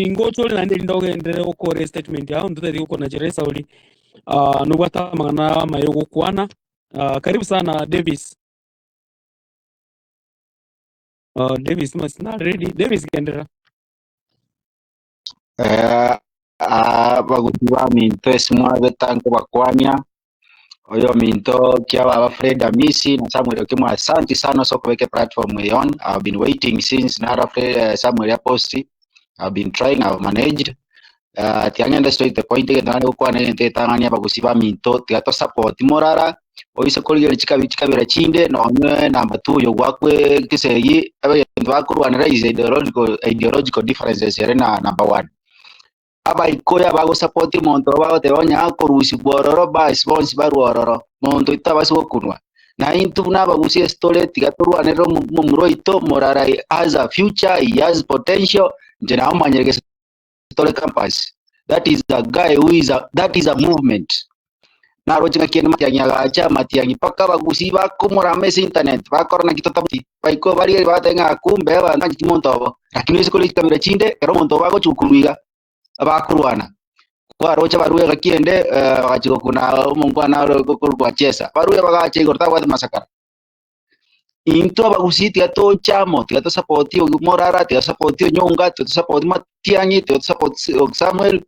Ngocha ore naende erinde ogenderere gokora estatement yao, ntotari gokonachera esauri, nobwate amang'ana amaya ogokwana. Karibu sana Davis. Davis must not ready. Davis genderera. Abagusi baminto ase mwabeta nkobakwania, oyominto kia baba Fred Amisi na Samuel Okemwa asanti sana ase okobeka eplatform eye on, I have been waiting since nara Fred, Samuel apost, I have been trying, I have managed, tiga ng'ende straight to the point egento nare gokwana egento getang'ani abagusi baminto tiga to support morara, oise korigereria chikabi chikabira chinde nonye number two oyo gwakwe esegi, ebegento bakorwanera is ideological ideological differences ere na number one. Abaikoyo abagosupport omonto obo bagoteba onye akorusigwa ororo bas bonsi barwe ororo, monto oito tabasa gokunwa. Na intwe buna abagusi ase tore tiga torwanerere omo omomura oito morara has a future, he has potential, inche namomanyire gese tore campus, that is a guy who is a that is a movement. Naroche ng'a kende matiang'i agacha amatiang'i mpaka abagusii bakomorama ase internet bakora naki totabwati baikwa barigereria bagateba ng'a kumbe abanto mbancheti monto obo. Lakini ase kore chikabira chinde ekero omonto obo agochia gokunwa iga, abakorwana. Kwaroche abaruya gaki ende bagachia gokuna omongwana ore okorokwa Chiesa, abaruya bagacha igoro tabwate masakara. Intwe abagusii tiga toche amo, tiga tosapoti morara, tiga tosapoti onyonga, tiga tosapoti matiang'i, tiga tosapoti Samuel,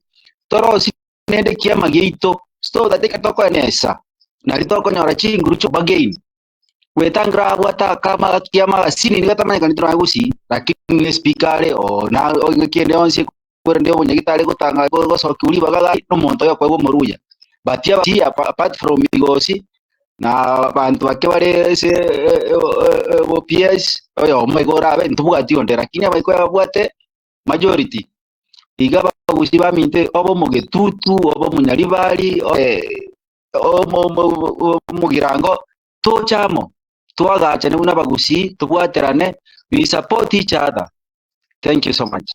torosie naende ekiama giaito, so that ekero tokoenesa, nario tokonyora chinguru chia bargain, goetangera abwate akama ekiama agasini nigo atamanyekani nonya gusii, lakini ne espeaker are oo na engaki ende yonsi korende obonyagitari gotanga gosokiwa ribaga iga na omonto oyokoegwa omoruya. But abagusii apart from Migosi na abanto bake bare ase OPS, oyomo iga orabe ntobwati onde, lakini abaikoyo babwate majority. Iga abagusii baminto obe omogetutu, obe omonyaribari, obe omogirango, toche amo, twagachane buna abagusii, tobwaterane, we support each other. Thank you so much.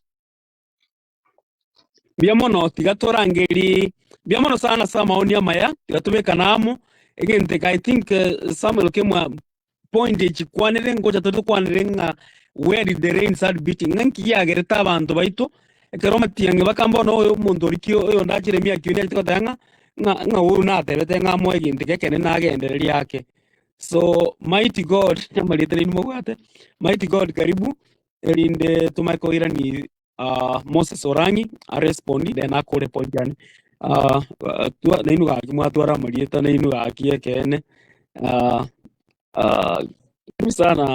Mbuya mono, tiga torangerie mbuya mono sana ase amaoni amaya, tiga tobekane amo, egento eke I think Samuel Okemwa point echi kwanere ngocha tore tokwanere ng'a where did the rain start beating, ng'a nki giagerete abanto baito, ekero amatiang'i bakamba bono oyo omonto oria ki oyo ndachire emiaka eye nachete goteba ng'a ng'a ng'a oyio natebete ng'a amoe egento eke ekenene nagendereria ake. So mighty God amarieta nainwe mobwate, mighty God karibu, erinde tomanye koirani Moses Orang'i arespondi then akore point yane. Nainwe gaki mwatwara amarieta nainwe gaki ekeene karibu sana.